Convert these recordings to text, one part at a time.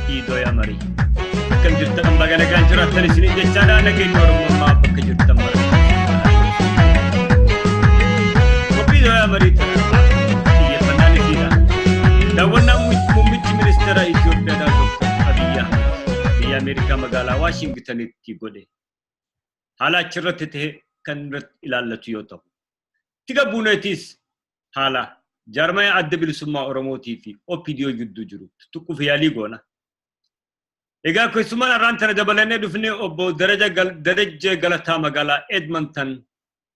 Qophii Dooyaa Marii. Akkam jirtan, baga nagaan jiraattan isiniin jechaadha. Nageenya Oromummaa bakka jirtan mara. Qophii Dooyaa Marii tana xiyyeeffannaan isiidha. Daawwannaan muummichi ministeera Itoophiyaadhaa Dr. Abiyyi Ahmed biyya Ameerikaa magaalaa Waashingtanitti godhe haala achirratti ta'e kan irratti ilaallatu yoo ta'u, tiga buuneetiis haala jaarmaya Adda Bilisummaa Oromootii fi OPDO gidduu jiru tuttuquuf yaalii goona. Egaa keessumaan har'aan tana dabalannee dhufne obbo Darajjee Galataa magaalaa Edmonton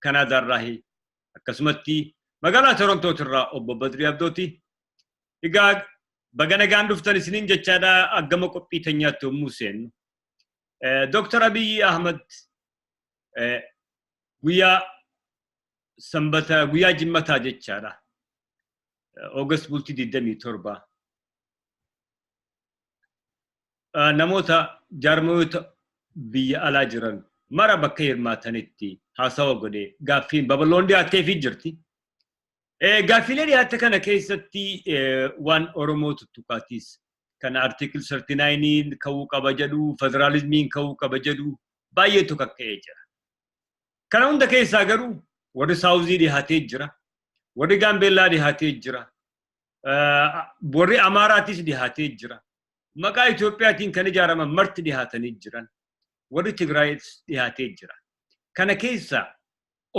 Kanaadaarraahi, akkasumatti magaalaa Torontootirraa obbo Badrii Abdooti. Egaa baga nagaan dhuftan isiniin jechaadha. Aggama qophii teenyaatti yommuu seennu, Dr. Abiyyi Ahmad guyyaa Sanbata, guyyaa Jimmataa jechaadha. August bultii 27 namoota jaarmayoota biyya alaa jiran mara bakka hirmaatanitti haasawa godhee gaaffiin babal'oon dhiyaatteefii jirti. Gaaffiilee dhiyaatte kana keessatti waan Oromoo tuttuqaatis kan article 39 ka'uu qaba jedhu, federaalizmiin ka'uu qaba jedhu baay'eetu kakka'ee jira. Kana hunda keessaa garuu warri Saawuzii dhiyaatee jira, warri Gaambeellaa dhiyaatee jira, warri Amaaraatis dhiyaatee jira. Maqaa Itoophiyaatiin kan ijaaraman marti dhiyaatanii jiran, warri Tigraayis dhiyaatee jira. Kana keessa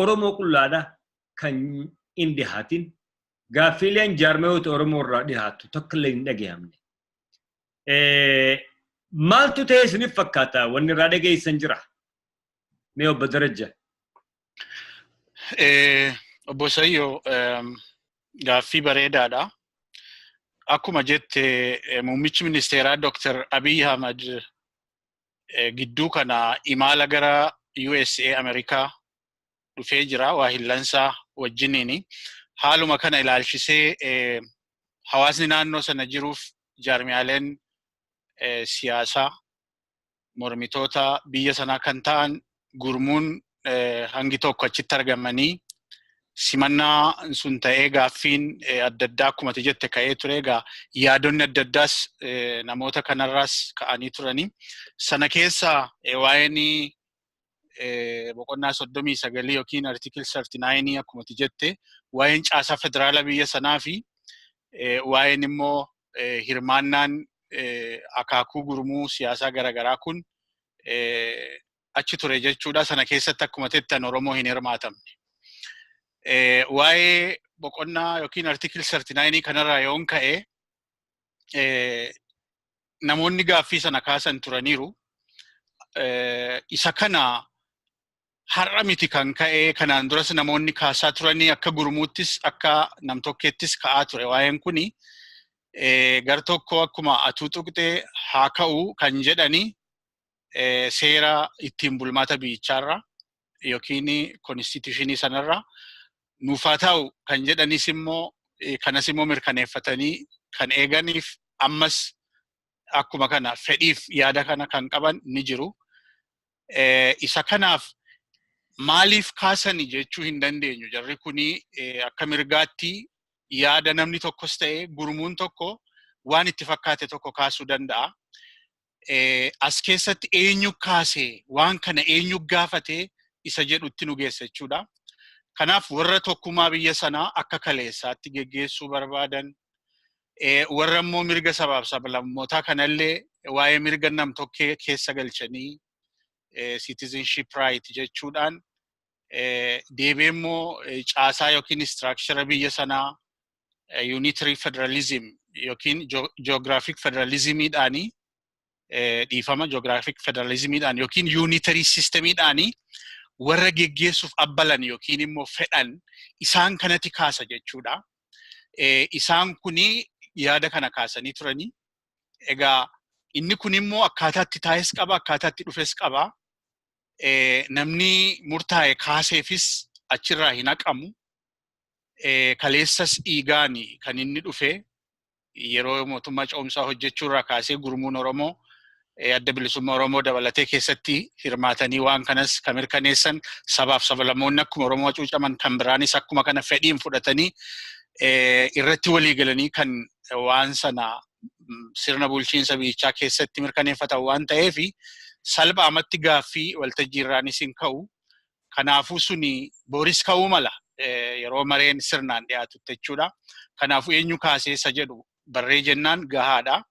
Oromoo qullaadha kan hin dhihaatin, gaaffiileen jaarmayoota Oromoo irraa dhihaatu tokko illee hin dhagahamne. Maaltu ta'e isiniif fakkaata? Wanni irraa dhageessan jira? Mee obbo Darajja. Obbo Sayyoo, gaaffii bareedaadha. Akkuma jette, muummichi ministeeraa Dr. Abiy Ahmad gidduu kana imala gara USA Ameerikaa dhufee jira waa hillansaa wajjiniini. Haaluma kana ilaalchisee hawaasni naannoo sana jiruuf jaarmiyaaleen siyaasaa mormitoota biyya sanaa kan ta'an gurmuun hangi tokko achitti argamanii simannaa sun ta'ee gaaffiin adda addaa akkuma ati jette ka'ee ture. Egaa yaadonni adda addaas namoota kanarraas ka'anii turanii. Sana keessa waa'een boqonnaa 39 yookiin article 39, akkuma ati jette, waa'een caasaa federaala biyya sanaa fi waa'een immoo hirmaannaan akaakuu gurmuu siyaasaa garaagaraa kun achi ture jechuudha. Sana keessatti akkuma jettan Oromoo hin hirmaatamne. Waa'ee boqonnaa yookiin article 39 kanarraa yoon ka'e, namoonni gaaffii sana kaasan turaniiru. Isa kana har'a miti kan ka'e, kanaan duras namoonni kaasaa turanii, akka gurmuuttis akka namtokkeettis ka'aa ture waa'een kuni. Gar tokko akkuma atuu tuqxee haa ka'u kan jedhani seera ittiin bulmaata biyyichaarra yookiin constitutionii sanarra nuuf haa ta'u kan jedhanis immoo, kanas immoo mirkaneeffatanii kan eeganiif, ammas akkuma kana fedhiif yaada kana kan qaban ni jiru. Isa kanaaf maaliif kaasani jechuu hin dandeenyu. Jarri kuni akka mirgaatti yaada namni tokkos ta'e gurmuun tokko waan itti fakkaate tokko kaasuu danda'a. As keessatti eenyu kaase, waan kana eenyu gaafate isa jedhutti nu geessa jechuudha. Kanaaf warra tokkummaa biyya sanaa akka kaleessaatti geggeessuu barbaadan, warra immoo mirga sabaaf sablammootaa kanallee waa'ee mirga nam-tokkee keessa galchanii citizenship right jechuudhaan, deebi'ee immoo caasaa yookiin structure biyya sanaa unitary federalism yookiin geographic federalismiidhaanii, dhiifama, geographic federalismiidhaan yookiin unitary systemiidhaanii warra geggeessuuf abbalan yookiin immoo fedhan isaan kanatti kaasa jechuudha. Isaan kuni yaada kana kaasanii turanii. Egaa inni kun immoo akkaataatti taa'es qaba, akkaataatti dhufes qaba. Namni murtaa'e kaaseefis achirraa hin haqamu. Kaleessas dhiigaan kan inni dhufe, yeroo mootummaa ce'umsaa hojjechuurraa kaasee gurmuun Oromoo Adda Bilisummaa Oromoo dabalatee keessatti hirmaatanii waan kanas kan mirkaneessan, sabaaf sablammoonni akkuma Oromoo hacuucaman kan biraanis akkuma kana fedhiin fudhatanii irratti walii galanii kan waan sana Sirna bulchiinsa biyyichaa keessatti mirkaneeffatan waan ta'eef, salphaamatti gaaffii waltajjii irraanis hin ka'u. Kanaafuu suni booris ka'uu mala yeroo mareen sirnaan dhiyaatutti jechuudha. Kanaafuu eenyu kaasee isa jedhu barree jennaan gahaadha.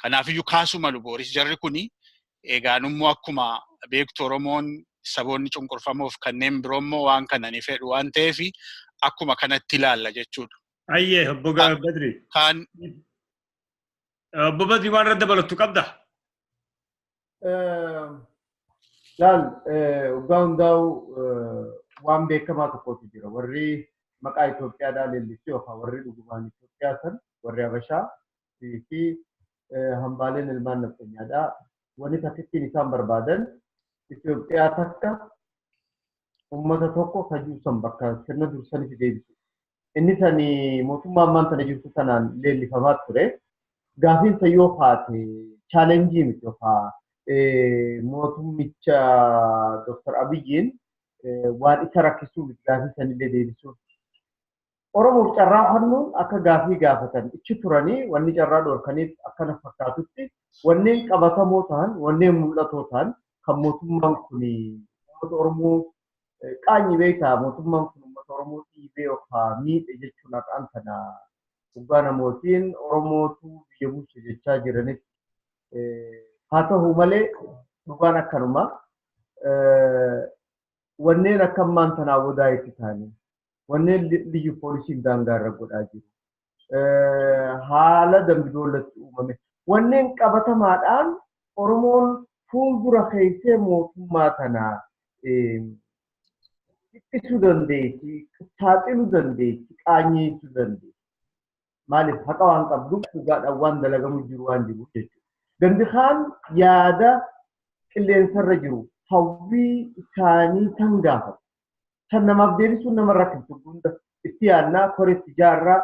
Kanaafiyyuu kaasuu malu booris jarri kuni. Egaan immoo akkuma beektu, Oromoon, saboonni cunqurfamoof kanneen biroo immoo waan kana ni fedhu waan ta'eef, akkuma kanatti ilaalla jechuudha. Ayyee, obbo Badri. Kaan Obbo Badri, waan irra dabalattu qabda? Laal, waggaa hundaa'u waan beekamaa tokkotu jira. Warri maqaa Itoophiyaadhaa leellisu yookaan warri dhugumaan Itoophiyaa san, warri Habashaa fi hambaaleen ilmaan nafxanyaadhaa, wanni takkittiin isaan barbaadan Itoophiyaa takka, uummata tokko kajuusan bakka sirna dursanitti deebisu. Inni sani mootummaa ammaan tana jirtu sanaan leellifamaa ture. Gaafiinsa yoo kaate challenge miti yookaan mootummicha Dr. Abiyyiin waan isa rakkisuu miti gaafii sanillee deebisuuf. Oromoof carraa kennuun akka gaafii gaafatan ichi turanii wanni carraa dhorkaniif akkana fakkaatutti, wanneen qabatamoo ta'an, wanneen mul'atoo ta'an kan mootummaan kun uummata Oromoo qaanyi beekaa, mootummaan kun uummata Oromoo dhiibee yookaan miidhe jechuun har'aan kana dhugaa namootiin Oromootu biyya bulche jechaa jiranitti haa ta'u malee, dhugaan akkanuma. Wanneen akka ammaan tanaa wadaa itti ta'anii, wanneen liyyu poolisiin daangaa irra godhaa jiru, haala Dambidoollatti uumame, wanneen qabatamaadhaan Oromoon fuuldura keessee mootummaa kana dhiphisuu dandeessi, saaxiluu dandeessi, qaanyeessuu dandeessi. Maaliif? Haqa waan qabduuf, dhugaadhaan waan dalagamu jiru waan jiru jechuudha. Gandi kaan yaada qilleensarra jiru, hawwii isaanii tan gaafatu. Kan namaaf deebisuun nama rakkisu hunda itti yaadnaa, koreetti ijaarraa,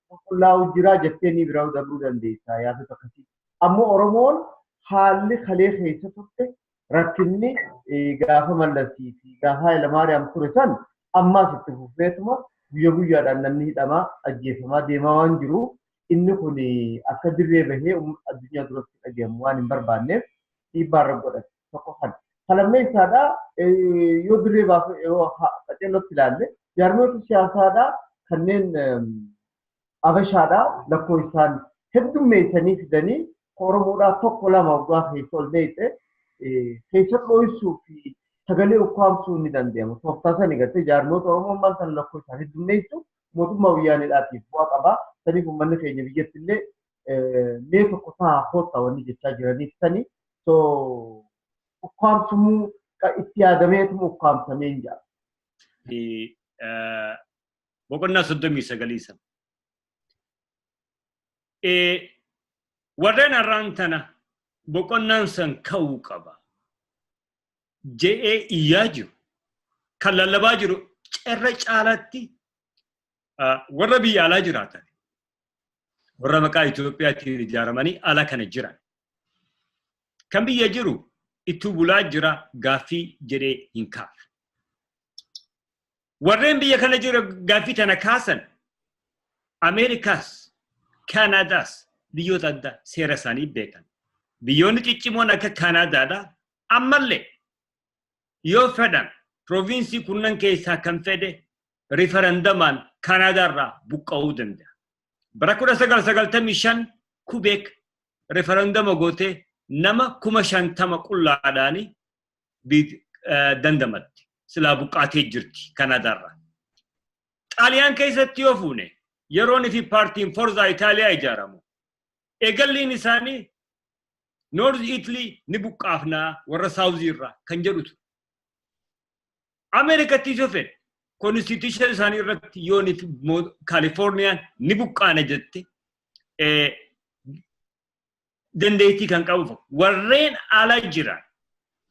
qulqullaa'u jiraa jettee ni biraa dabruu dandeessa yaadota akkasii. Ammoo Oromoon haalli kalee keessa turte, rakkinni gaafa Mallasii fi gaafa Hayilamaariyaam ture san ammaas itti fufeetuma guyya guyyaadhaan namni hidhamaa, ajjeefamaa deemaa waan jiru, inni kun akka dirree bahee addunyaa duratti dhagahamu waan hin barbaanneef dhiibbaa irra godhate tokko kana. Kalammeessaadhaa yoo dirree baafee yoo qaceellotti ilaalle, jaarmoota siyaasaadhaa kanneen Abashaadhaa lakkoofsaan heddummeessanii fidanii Oromoodhaa tokko lama waggaa keessa ol deeyite keessa dho'isuu fi sagalee ukkaamsuu ni danda'ama. Tooftaa sani gartee jaarmoota Oromoo maal sana lakkoofsaan heddummeessu mootummaa wayyaaniidhaatiif bu'aa qaba. Saniif uummanni keenya biyyatti illee mee tokko ta'a, koottaa wanni jechaa jiraniif sani. So ukkaamsumuu itti yaadameetuma ukkaamsamee hin jira. Boqonnaa 39 sana. Warreen har'aan tana boqonnaan san ka'uu qaba je'ee iyyaa jiru, kan lallabaa jiru, irra caalatti warra biyya alaa jiraatan, warra maqaa Itoophiyaatiin ijaaramanii ala kana jiran. Kan biyya jiru itti bulaa jira, gaaffii jedhee hin kaafne. Warreen biyya kana jiru gaaffii tana kaasan, Ameerikaas, Kaanaadaas, biyyoota adda seera isaanii beekan. Biyyoonni ciccimoon akka Kaanaadaadha. Ammallee yoo fedhan province 10 keessaa kan fedhe referendumaan Kaanaadaarraa buqqa'uu danda'a. Bara 1995 Kubeek referenduma gootee nama 50,000 qullaadhaanii dandamatti. Silaa buqqaatee jirti Kaanaadaarraa. Xaaliyaan keessatti yoo fuune, yeroon fi paartiin Forza Itaaliyaa ijaaramu, eegalliin isaanii North Italy ni buqqaafnaa warra South irraa kan jedhutu. Ameerikatti yoo fedhe, constitution isaanii irratti yoo Kaalifoorniyaan ni buqqaana jette dandeettii kan qabu. Warreen ala jiran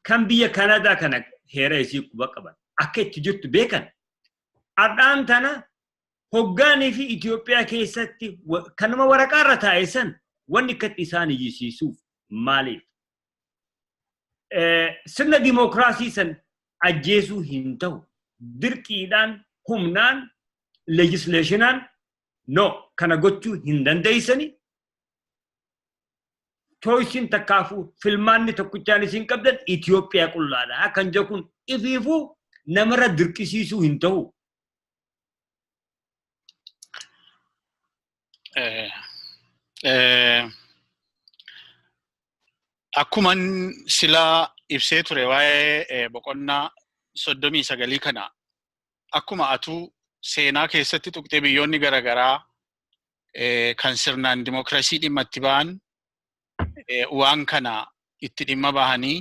kan biyya Kanaadaa kana heera isii quba qaban, akka itti jirtu beekan, har'aan tana hoggaanii fi Itoophiyaa keessatti kanuma waraqaa irra taa'e san wanni akkatti isaan iyyisiisuuf maaliif? Sirna dimookiraasii san ajjeesuu hin ta'u. Dirqiidhaan, humnaan, legislationaan no kana gochuu hin dandeessani. Choiceiin takkaafuu filmaanni tokkichaan isin qabdan Itoophiyaa qullaadha. Kan jedhu kun ifiifuu namarra dirqisiisuu hin ta'u. Akkuman silaa ibsee ture waa'ee boqonnaa 39 kana akkuma atuu seenaa keessatti tuqxee biyyoonni garaagaraa kan sirnaan dimookiraasii dhimma itti ba'an waan kana itti dhimma bahanii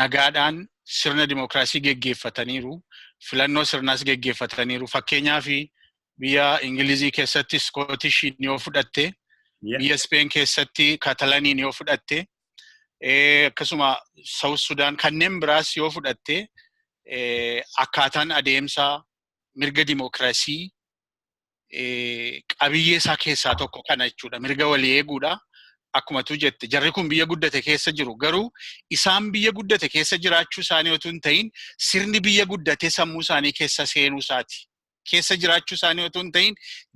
nagaadhaan sirna dimookiraasii geggeeffataniiru. Filannoo sirnaas geggeeffataniiru. Fakkeenyaaf biyya Ingilizii keessatti Skootishiin yoo fudhatte, biyya Speen keessatti Katalaniin yoo fudhatte, akkasuma South Sudan kanneen biraas yoo fudhatte akkaataan adeemsa mirga dimookiraasii qabiyyee isaa keessaa tokko kana jechuudha. Mirga walii eeguudha. Akkuma tu jette jarri kun biyya guddate keessa jiru. Garuu isaan biyya guddate keessa jiraachuu isaanii otoo hin ta'in sirni biyya guddate sammuu isaanii keessa seenuu isaati. Keessa jiraachuu isaanii otoo hin ta'in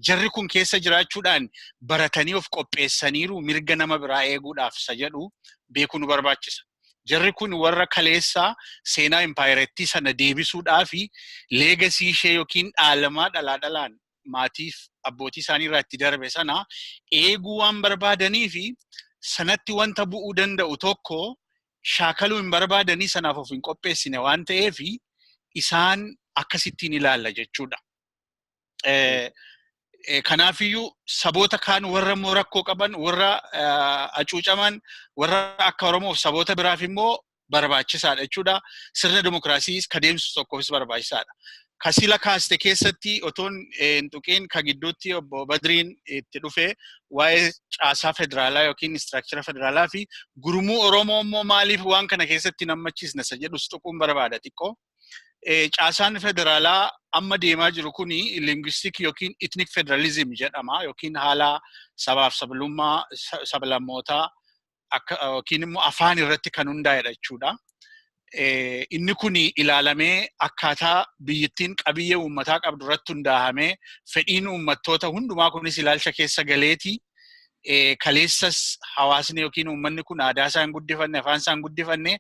jarri kun keessa jiraachuudhaan baratanii of qopheessaniiru mirga nama biraa eeguudhaaf isa jedhu beekuu nu barbaachisa. Jarri kun warra kaleessaa seenaa impaayirettii sana deebisuudhaa fi legacy ishee yookiin dhaalamaa dhalaa dhalaan maatiif abbootii isaanii irraa itti darbe sana eeguu waan barbaadanii fi sanatti wanta bu'uu danda'u tokko shaakaluu hin barbaadanii sanaaf of hin qopheessine waan ta'eef isaan akkasittiin ilaalla jechuudha. Kanaafiyyuu saboota kaan warra immoo rakkoo qaban, warra hacuucaman, warra akka Oromoof saboota biraaf immoo barbaachisaadha jechuudha. Sirna dimookiraasii ka deemsisu tokkoofis barbaachisaadha. Kasila kaaste keessatti otoon hin tuqiin ka gidduutti obbo Badriin itti dhufe waa'ee caasaa federaalaa yookiin structure federaalaa fi gurmuu Oromoo immoo maaliif waan kana keessatti nammachiisna isa jedhus tuquun barbaada xiqqoo. Caasaan federaalaa amma deemaa jiru kuni linguistic yookiin ethnic federalism jedhama yookiin haala sabaaf sablummaa sablammootaa akka yookiin immoo afaan irratti kan hundaa'edha jechuudha. Inni kun ilaalamee akkaataa biyyattiin qabiyyee uummataa qabdu irratti hundaa'amee fedhiin uummattoota hundumaa kunis ilaalcha keessa galeeti. Kaleessas hawaasni yookiin uummanni kun aadaa isaa hin guddifanne, afaan isaa hin guddifanne,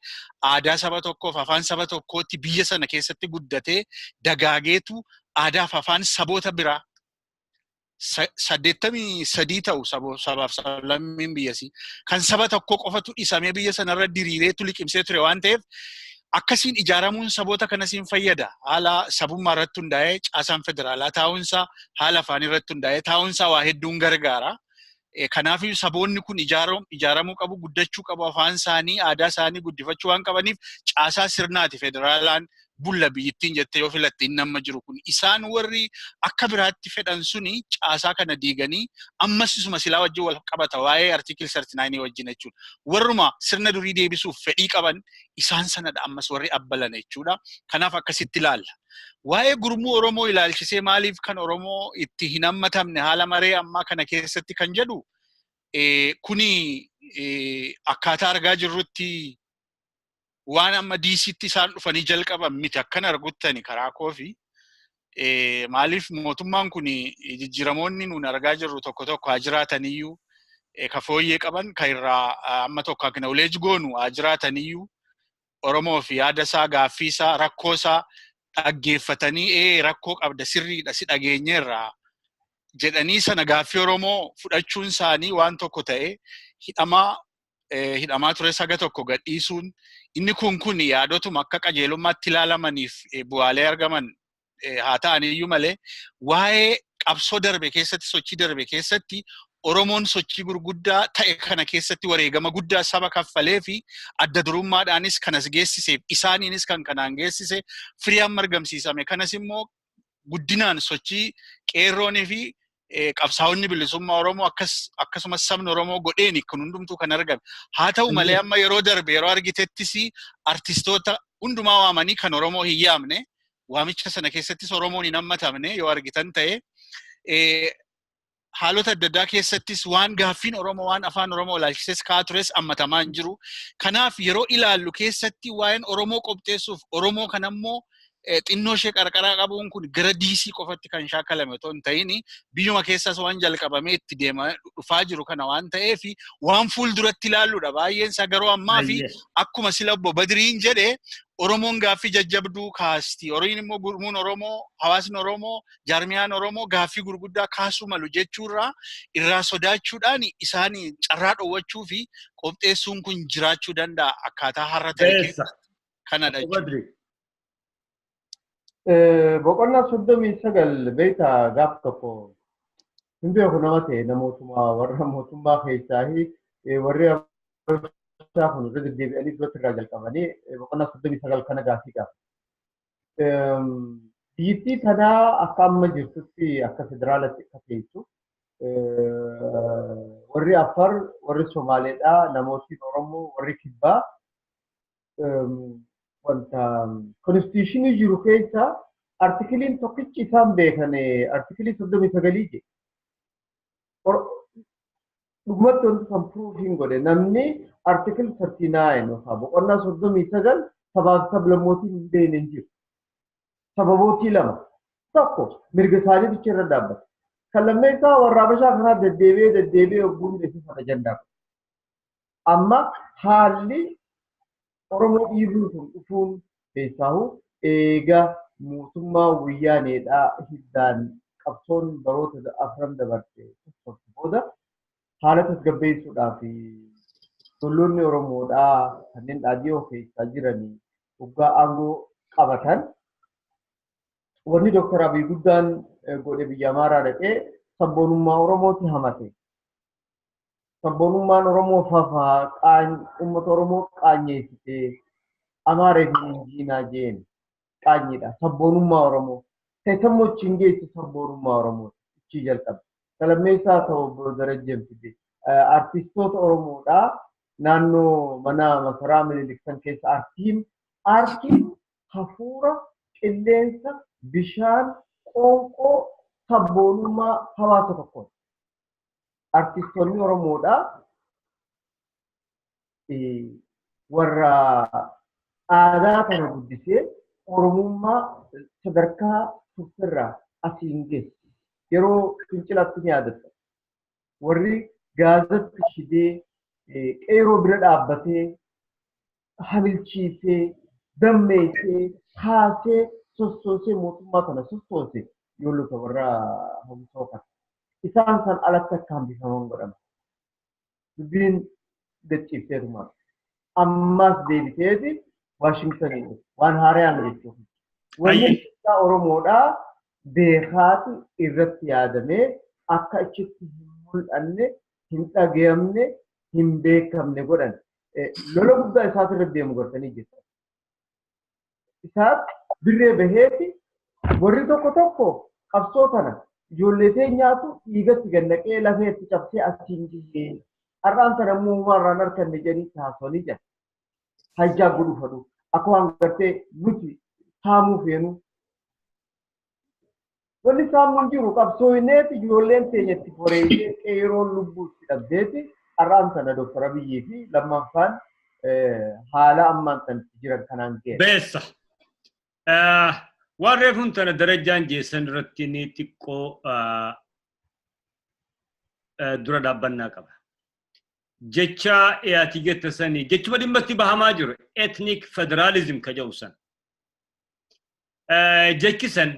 aadaa saba tokkoof afaan saba tokkootti biyya sana keessatti guddatee dagaageetu aadaaf afaan saboota biraa 83 ta'u sabaaf sablammiin biyyasii kan saba tokko qofatu dhisamee biyya sanarra diriireetu liqimsee ture waan ta'eef akkasiin ijaaramuun saboota kanasiin fayyada. Haala sabummaa irratti hundaa'ee caasaan federaalaa taa'uunsaa, haala afaan irratti hundaa'ee taa'uunsaa waa hedduun gargaara. Kanaafuu saboonni kun ijaaramuu qabu, guddachuu qabu, afaan isaanii, aadaa isaanii guddifachuu waan qabaniif caasaa sirnaati federaalaan bulla biyyittiin jettee yoo filatte inni amma jiru kun. Isaan warri akka biraatti fedhan suni caasaa kana diiganii ammas isuma silaa wajjin wal qabata waa'ee article 39 wajjin jechuudha. Warruma sirna durii deebisuuf fedhii qaban isaan sanadha ammas warri abbalan jechuudha. Kanaaf akkasitti ilaalla. Waa'ee gurmuu Oromoo ilaalchisee maaliif kan Oromoo itti hin hammatamne haala maree ammaa kana keessatti kan jedhu kuni akkaataa argaa jirrutti waan amma DC'tti isaan dhufanii jalqaban miti akkan arguttani karaa koofi. Maaliif mootummaan kun jijjiiramoonni nuun argaa jirru tokko tokko haa jiraataniyyuu ka fooyyee qaban ka irraa amma tokko acknowledge goonu haa jiraataniyyuu Oromoo fi yaada isaa gaaffii isaa rakkoo isaa dhaggeeffatanii rakkoo qabda sirriidha si dhageenyeerraa jedhanii sana gaaffii Oromoo fudhachuun isaanii waan tokko ta'e hidhamaa ture saga tokko gadhiisuun inni kun yaadotuma akka qajeelummaatti ilaalamaniif bu'aalee argaman haa ta'an iyyuu malee waa'ee qabsoo darbe keessatti sochii darbe keessatti Oromoon sochii gurguddaa ta'e kana keessatti wareegama guddaa saba kaffalee fi adda durummaadhaanis kanas geessiseef isaaniinis kan kanaan geessise firii amma argamsiisame kanas immoo guddinaan sochii qeerroonii fi qabsaa'onni bilisummaa Oromoo akkasumas sabni Oromoo godheeni kun hundumtuu kan argame. Haa ta'u malee amma yeroo darbe yeroo argitettis artistoota hundumaa waamanii kan Oromoo hin yaamne waamicha sana keessattis Oromoon hin hammatamne yoo argitan ta'e haalota adda addaa keessattis waan gaaffiin Oromoo waan afaan Oromoo ilaalchises kaa tures hammatamaa hin jiru. Kanaaf yeroo ilaallu keessatti waa'een Oromoo qopheessuuf Oromoo kanammoo Xinnoo ishee qarqaraa qabuun kun gara diisii qofatti kan shaakalame otoo hin ta'in biyyuma keessas waan jalqabamee itti deemaa dhufaa jiru kana waan ta'eef waan fuulduratti ilaalluudha. Baay'een isaa garuu ammaa fi akkuma sila obbo Badiriin jedhe Oromoon gaaffii jajjabduu kaasti. Horiin immoo gurmuun Oromoo, hawaasni Oromoo, jaarmiyaan Oromoo gaaffii gurguddaa kaasuu malu jechuurraa irraa sodaachuudhaan isaan carraa dhowwachuu fi qopheessuun kun jiraachuu danda'a akkaataa har'a ta'e kanadha jechuudha. Boqonnaa 39 beektaa gaaf tokko hin beeku nama ta'e namootuma warra mootummaa keessaa warri Habashaa kun irra deddeebi'anii duratti irraa jalqabanii boqonnaa 39 kana gaaffii gaafa. Biyyattii tanaa akka amma jirtutti akka federaalatti akka teessu warri Afar, warri Somaaleedhaa, namootni Oromoo, warri Kibbaa wanta konstituushinii jiru keessa artikiliin tokkichi isaan beekan artikilii 39 jedhe. Dhugumatti wanti kan puruufiin godhe namni artikil 39 yookaan boqonnaa 39 sabaaf sablammootiin hin beekne hin jiru. Sababootii lama. Tokko mirga isaanii bicha irra dhaabbata. Kan lammeessaa warra Habashaa kanaa deddeebi'ee deddeebi'ee ogguun beeksisa ajandaa. Amma haalli Oromoo dhiibuun kun dhufuun keessaahu eega mootummaa wayyaaneedhaa hiddaan qabsoon baroota afran dabarte booda haala tasgabbeessuudhaaf tolloonni Oromoodhaa kanneen dhaadhiyoo keessaa jiranii waggaa aangoo qabatan wanni Dooktar Abiy guddaan godhe biyya Amaaraa dhaqee sabboonummaa Oromooti hamate. Sabboonummaan Oromoo fafaa uummata Oromoo qaanyeessitee Amaaree fi Injiinaa jeen qaanyiidha. Sabboonummaa Oromoo. Keessammoo achiin geessu sabboonummaa Oromoo achii jalqabe. Salammeessaa ta'u obbo Darajjeen fide. Artistoota Oromoodhaa naannoo mana masaraa Minilik san keessa aartiin hafuura qilleensa bishaan qoonqoo sabboonummaa hawaasa tokkooti. Artistoonni Oromoodhaa warra aadaa kana guddisee Oromummaa sadarkaa turterraa asiin geesse. Yeroo fincilaatti ni yaadatta. Warri gaazatti shidee qeeroo bira dhaabbatee hamilchiisee dammeessee kaasee sossoosee mootummaa kana sossoose ijoollota warra hawwisoo kana. Isaan san alatti akka hambifaman godhama. Dubbiin gad-ciibseetuma. Ammas deebiteeti Waashingtaniin waan haaraan jechuudha. Wanni Oromoodhaa beekaatu irratti yaadamee akka achitti hin mul'anne, hin dhagayamne, hin beekamne godhan. Lola guddaa isaas irra deemu godhanii jirtu. Isaas dirree baheeti warri tokko tokko qabsoo tana ijoollee teenyaatu dhiigatti gannaqee lafeetti cabsee asiin gahee har'aan sana immoo uumaarraan harkanne jedhanii taasisanii jira. Hajjaa godhu fadhu akka waan gartee nuti saamuu feenu. Wanni saamuun jiru qabsooneeti ijoolleen teenya itti foreeyee qeeroon lubbuu itti dhabdeeti har'aan sana Dooktar Abiyyii fi lammaffaan haala ammaan kan itti jiran kanaan ga'e. Beessa. Waan reefuun tana darajaan jeessan irratti ni xiqqoo dura dhaabbannaa qaba. Jecha ati jette sanii jechuma dhimma itti bahamaa jiru ethnic federalism ka jedhu san. Jechi san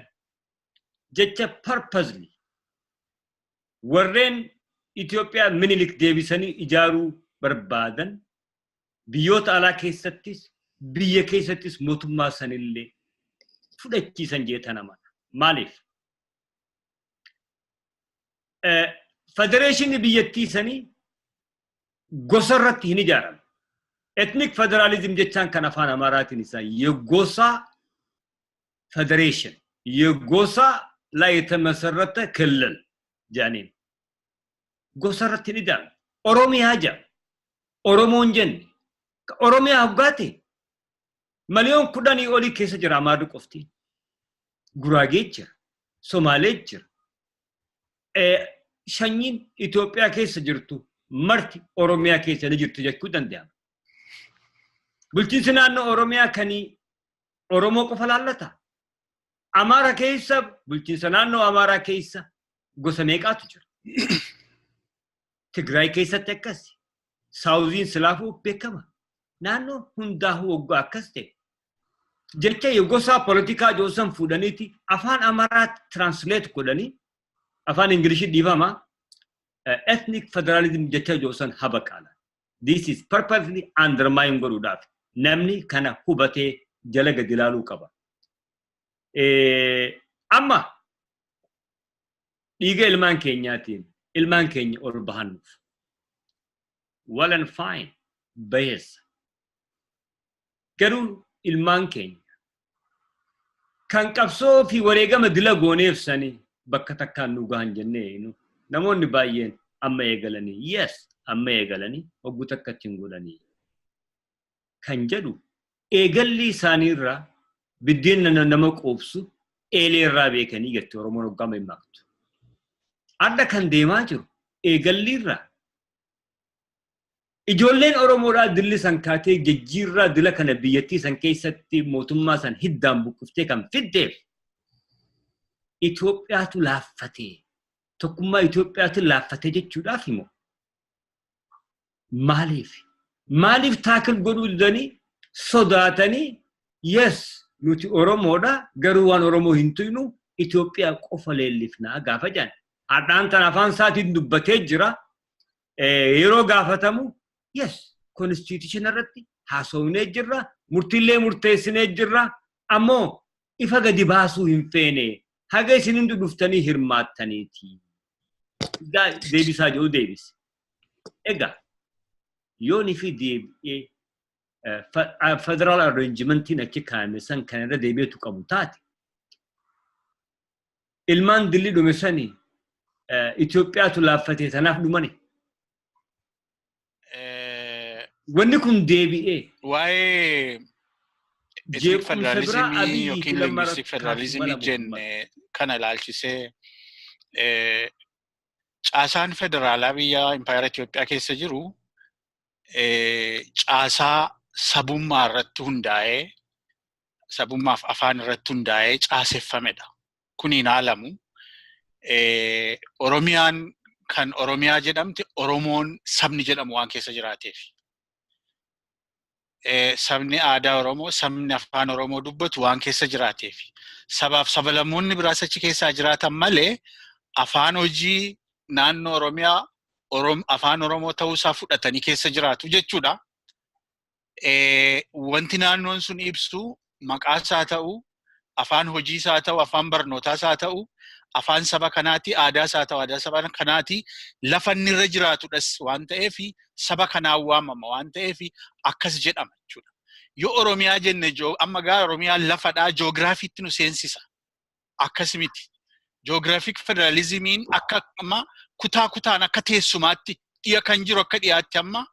jecha purposely warreen Itoophiyaa Minilik deebisanii ijaaruu barbaadan biyyoota alaa keessattis biyya keessattis mootummaa sanillee fudhachiisan jeetan amana. Maaliif? Federeeshinii biyyattii sanii gosa irratti hin ijaaramu. Ethnic federalism jechaan kan afaan Amaaraatiin isaa የጎሳ ፌዴሬሽን የጎሳ ላይ የተመሰረተ ክልል ጃኒን gosa irratti hin ijaaramu. Oromiyaa jedhama. Oromoon jenne Oromiyaa hoggaate 10 million olii keessa jira Amaarri qofti. Guraagee jira. Somaalee jira. Sanyiin Itoophiyaa keessa jirtu marti Oromiyaa keessa ni jirtu jechuu danda'ama. Bulchiinsi naannoo Oromiyaa kan Oromoo qofa laallata. Amaara keessa, bulchiinsa naannoo Amaaraa keessa gosa meeqaatu jira? Tigraay keessatti akkas. Saawuziin silaafuu beekama. Naannoo hundaa'uu waggaa akkas ta'e. Jecha gosa poolitikaa joosan fuudhaniiti afaan Amaaraa translate godhanii, afaan Ingilishii dhiifama, ethnic federalism jecha joosan habaqaala. This is purposely undermine godhuudhaaf namni kana hubatee jala gadi ilaaluu qaba. Amma dhiiga ilmaan keenyaatiin ilmaan keenya ol bahannuuf. Well and fine, baheessa. Garuu ilmaan keenya kan qabsoo fi wareegama dila gooneef sanii bakka takkaan nu gahan jennee namoonni baay'een amma eegalanii, yes, amma eegalanii hogguu takka ittiin godhanii kan jedhu, eegalli isaaniirraa biddeen nama quubsu eelee irraa beekanii jetti Oromoon hoggaa mammaaktu. Adda kan deemaa jiru eegalli irraa ijoolleen Oromoodhaa dilli san kaatee jijjiirraa dila kana biyyattii san keessatti mootummaa san hiddaan buqqiftee kan fiddeef Itoophiyaatu laaffatee, tokkummaa Itoophiyaatu laaffatee jechuudhaaf immoo maaliif? Maaliif tackle godhuu didanii sodaatanii? Yes, nuti Oromoodha, garuu waan Oromoo hin tuynu, Itoophiyaa qofa leellifnaa gaafa jedhan. Hadhaan tan afaan isaatiin dubbatee jira. Yeroo gaafatamu, yes, constitution irratti haasofnee jirra, murtiillee murteessinee jirra, ammoo ifa gadi baasuu hin feene, haga isin hundi dhuftanii hirmaattaniiti. Deebisaa jiru deebise. Egaa yoon fi deebi'ee federal arrangementiin achi kaa'ame san kan irra deebi'eetu qabu taate, ilmaan dilli dhume sani Itoophiyaatu laaffatee tanaaf dhumani. Wanni kun deebi'ee Waa'ee ethnic federalismii yookiin linguistic federalismii jenne kana ilaalchisee, caasaan federaalaa biyya impaayera Itoophiyaa keessa jiru caasaa sabummaa irratti hundaa'ee, sabummaaf afaan irratti hundaa'ee caaseffamedha. Kun hin haalamu. Oromiyaan kan Oromiyaa jedhamte Oromoon sabni jedhamu waan keessa jiraateef. Sabni aadaa Oromoo, sabni afaan Oromoo dubbatu waan keessa jiraateef. Sabaaf sablammoonni biraas achi keessaa jiraatan malee, afaan hojii naannoo Oromiyaa afaan Oromoo ta'uusaa fudhatanii keessa jiraatu jechuudha. Wanti naannoon sun ibsu maqaasaa ta'u, afaan hojiisaa ta'u, afaan barnootaas ta'u, afaan saba kanaati, aadaas haa ta'u, aadaa saba kanaati, lafa inni irra jiraatudhas waan ta'eef saba kanaan waamama waan ta'eef akkas jedhama jechuudha. Yoo Oromiyaa jenne, amma gaa Oromiyaan lafadhaa, joogiraafiitti nu seensisa. Akkas miti. Geographic federalismiin akka amma kutaa kutaan akka teessumaatti dhiya kan jiru akka dhiyaatti, amma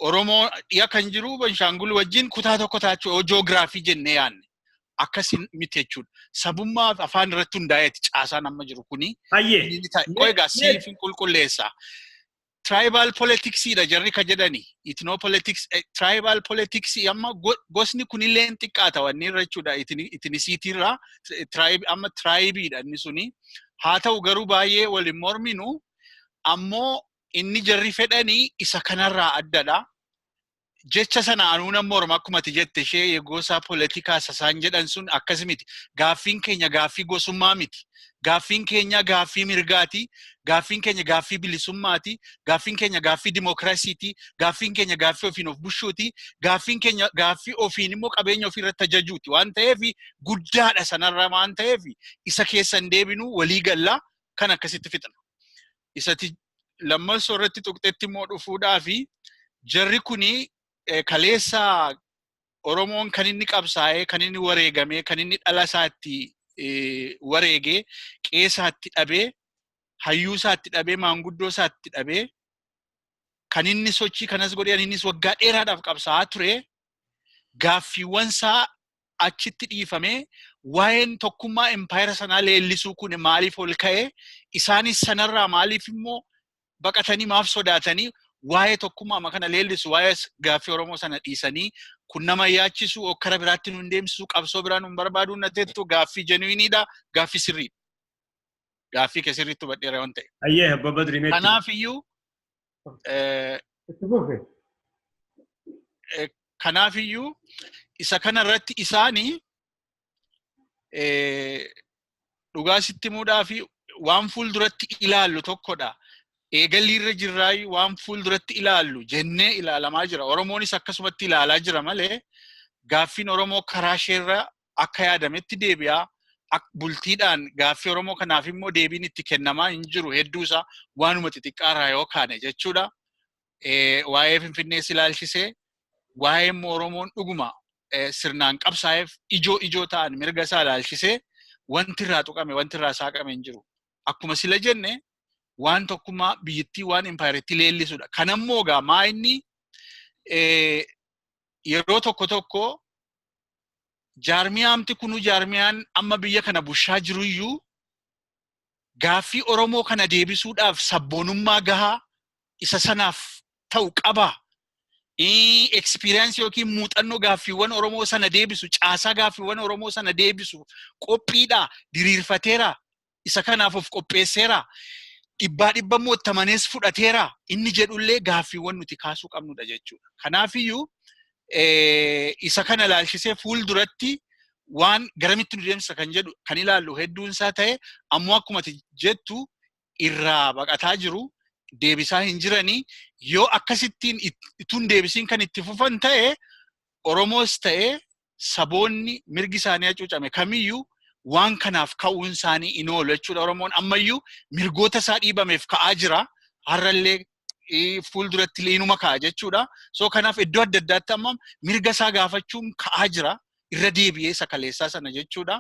Oromoo dhiya kan jiru Benshaangul wajjin kutaa tokko taachuu yoo joogiraafii jennee yaanne, akkas miti jechuudha. Sabummaa fi afaan irratti hundaa'eeti caasaan amma jiru kuni. Hayyee. Egaa siif hin qulqulleessa. Tribal politicsiidha jarri ka jedhani. Ethno politics, tribal politics, amma gosni kunillee hin xiqqaata wanni irra jechuudha. Ethnicity irraa amma tribeiidha inni suni. Haa ta'u garuu baay'ee waliin morminu, ammoo inni jarri fedhanii isa kanarraa addadha. Jecha sana anuu morma, akkuma ati jette ishee gosa poolitikaa isaan jedhan sun akkas miti. Gaaffiin keenya gaaffii gosummaa miti. Gaaffiin keenya gaaffii mirgaati. Gaaffiin keenya gaaffii bilisummaati. Gaaffiin keenya gaaffii dimookiraasiiti. Gaaffiin keenya gaaffii ofiin of bulchuuti. Gaaffiin keenya gaaffii ofiin immoo qabeenya ofii irratti ajajuuti. Waan ta'eef guddaadha sanarra, waan ta'eef isa keessa hin deebinu, walii gallaa kan akkasitti fixna. Isati lammaffaa irratti tuqxetti immoo dhufuudhaa fi jarri kuni kaleessa Oromoon kan inni qabsaa'ee, kan inni wareegamee, kan inni dhala isaatti wareegee, qe'ee isaatti dhabee, hayyuu isaatti dhabee, maanguddoo isaatti dhabee, kan inni sochii kanas godhee, innis waggaa dheeraadhaaf qabsaa'aa ture, gaaffiiwwan isaa achitti dhiifamee waa'een tokkummaa impaayera sanaa leellisuu kun maaliif ol ka'e? Isaanis sanarraa maaliif immoo baqatanii, maaf sodaatanii? waa'ee tokkummaa amma kana leellisu waa'ee gaaffii Oromoo sana dhiisanii kun nama yaachisu okkara biraatti nu hin deemsisu qabsoo biraa nu hin barbaadu na teettu gaaffii genuineiidha gaaffii sirriidha. Gaaffii kee sirriitti hubadheera waan ta'e. Ayyee Abba Badri meetti. Kanaafiyyuu kanaafiyyuu isa kana irratti isaanii dhugaa sitti himuudhaa fi waan fuulduratti ilaallu tokkodha. Eegalli irra jirraayi waan fuulduratti ilaallu jennee ilaalamaa jira. Oromoonis akkasumatti ilaalaa jira malee gaaffiin Oromoo karaa isheerra akka yaadametti deebi'aa. Bultiidhaan gaaffii Oromoo kanaaf immoo deebiin itti kennamaa hin jiru hedduusaa waanuma xixiqqaarraa yoo kaane jechuudha. Waa'ee Finfinnees ilaalchisee waa'ee immoo Oromoon dhuguma sirnaan qabsaa'eef ijoo ijoo ta'an mirga isaa ilaalchisee wanti irraa tuqame wanti irraa saaqame hin jiru. Akkuma sila jenne waan tokkummaa biyyattii waan impaayireetti leellisudha. Kanammoo egaa maa inni yeroo tokko tokko jaarmiyaamti kunu jaarmiyaan amma biyya kana bushaa jiruyyuu gaaffii Oromoo kana deebisuudhaaf sabboonummaa gahaa isa sanaaf ta'u qaba. Experience yookiin muuxannoo gaaffiiwwan Oromoo sana deebisu, caasaa gaaffiiwwan Oromoo sana deebisu qophiidha, diriirfateera, isa kanaaf of qopheesseera, dhibbaa dhibba immoo itti fudhateera, inni jedhullee gaaffiiwwan nuti kaasuu qabnudha jechuudha. Kanaafiyyuu isa kana ilaalchisee fuulduratti waan garamitti nu deemsa kan jedhu kan ilaallu hedduun isaa ta'e ammoo akkuma jettu irraa baqataa jiru. Deebisaa hin jiranii yoo akkasittiin ittuun deebisiin kan itti fufan ta'e Oromoos ta'e saboonni mirgi isaanii hacuucame kamiyyuu waan kanaaf ka'uun isaanii hin oolu jechuudha. Oromoon ammayyuu mirgoota isaa dhiibameef ka'aa jira. Har'allee fuulduratti illee inuma ka'a jechuudha. So kanaaf iddoo adda addaatti amma mirga isaa gaafachuun ka'aa jira. Irra deebi'ee isa kaleessaa sana jechuudha.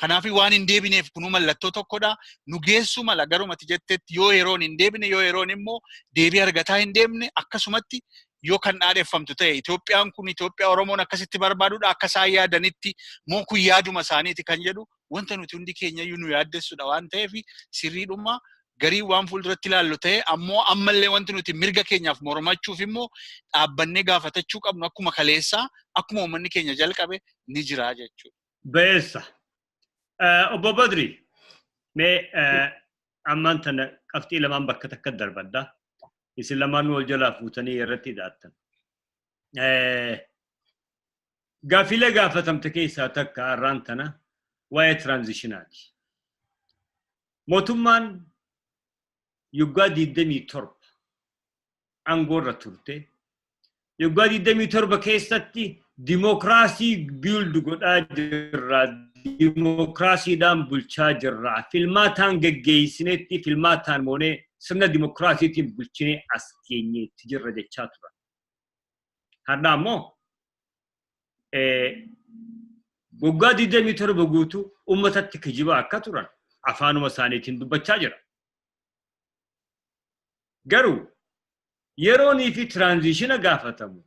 Kanaaf waan hin deebineef kunuu mallattoo tokkodha. Nu geessu mala garumatti jettetti yoo yeroon hin deebine yoo yeroon immoo deebii argataa hin deemne akkasumatti yoo kan dhaadheffamtu ta'e Itoophiyaan kun Itoophiyaa Oromoon akkasitti barbaadudha akka isaan yaadanitti moo kun yaaduma isaaniiti kan jedhu wanta nuti hundi keenyayyuu nu yaaddessudha waan ta'eef sirriidhuma garii waan fuulduratti ilaallu ta'e ammoo ammallee wanti nuti mirga keenyaaf mormachuuf immoo dhaabbannee gaafatachuu qabnu akkuma kaleessaa akkuma uummanni keenya jalqabe ni jira jechuudha. Beessa. Obbo Badri mee ammaan tana qabxii lamaan bakka takka darbadda. Isin lamaan wal jalaa fuutanii irratti hidhaattan. Gaaffiilee gaafatamte keessaa takka har'aan tana waa'ee tiraanzishinaati. Mootummaan yoggaa 27 aangoorra turte. Yoggaa 27 keessatti dimookiraasii build godhaa jirra. Dimookiraasiidhaan bulchaa jirra. Filmaataan geggeessinetti filmaataan moonee sirna dimookiraasiitiin bulchinee as geenyeetti jirra jechaa turan. Har'a ammoo waggaa 27 guutuu uummatatti kijiba akka turan afaanuma isaaniitiin dubbachaa jira. Garuu yeroonii fi tiraanzishina gaafatamu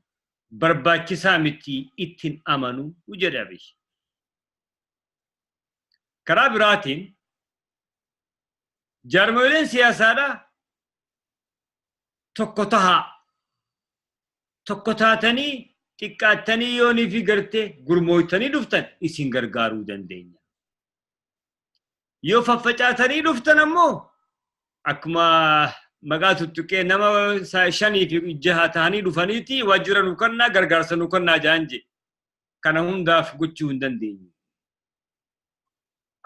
barbaachisaa miti ittiin amanuu jedhe Abiy. Karaa biraatiin jaarmoleen siyaasaadhaa tokko tahaa tokko taatanii xiqqaattanii yoonii fi gartee gurmooytanii dhuftan isin gargaaruu dandeenya. Yoo faffacaatanii dhuftan ammoo akkuma maqaa tuttuqee nama 5 fi 6 ta'anii dhufaniiti waajjira nu kennaa gargaarsa nu kennaa jedhan je. Kana hundaaf gochuu hin dandeenyu.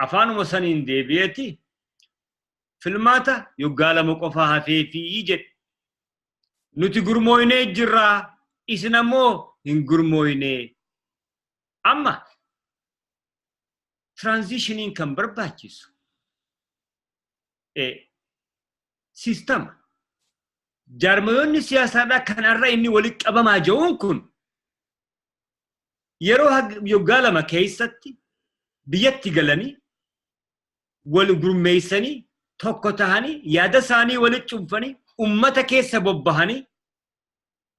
Afaanuma saniin deebi'eeti filmaata yoggaa 2 qofaa hafeefii jedhe. Nuti gurmooynee jirraa isin ammoo hin gurmooynee. Amma tiraanzishiniin kan barbaachisu siistama. Jaarmayoonni siyaasaadhaa kanarra inni walitti qabamaa jiruun kun yeroo yoggaa 2 keessatti biyyatti galanii wal gurmeessanii tokko tahanii yaada isaanii walitti cuunfanii ummata keessa bobbahanii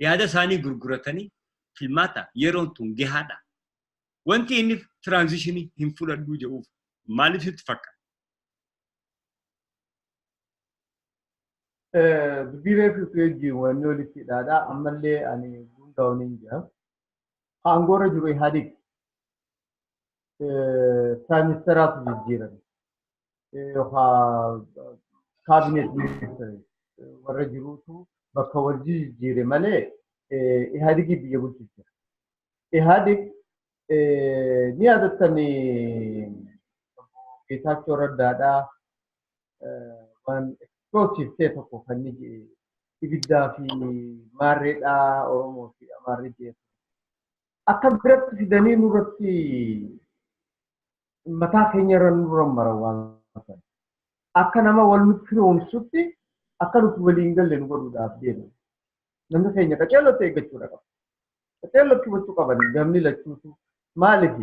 yaada isaanii gurguratanii filmaata yeroon tun gahaadha. Wanti inni tiraanzishinii hin fudhadhuu jedhuuf maaliif sitti fakkaata? Dubbii reefu wajjin wanni walitti hidhaadha. Ammallee ani hundaa'uun hin jira. Aangoorra jiru Ihaadig prime ministeraatu jijjiirame. Yookaan cabinet minister warra jiruutu bakka wal jijjiire malee Ihaadigii biyya bulchu jira. Ihaadig ni yaadattanii Geetaachoo Raddaadhaa waan explosive ta'e tokko kan inni ibiddaa fi maarreedhaa Oromoo fi Amaarri jedhu. Akka biratti fidanii nurratti mataa keenya irra nurra mara waan sana. Akka nama wal nutti firoomsutti akka nuti waliin galle nu godhuudhaaf deema. Namni keenya qaceellotti eeggachuudha qaba. Qaceellotti hubachuu qaban gamni lachuutu maaliif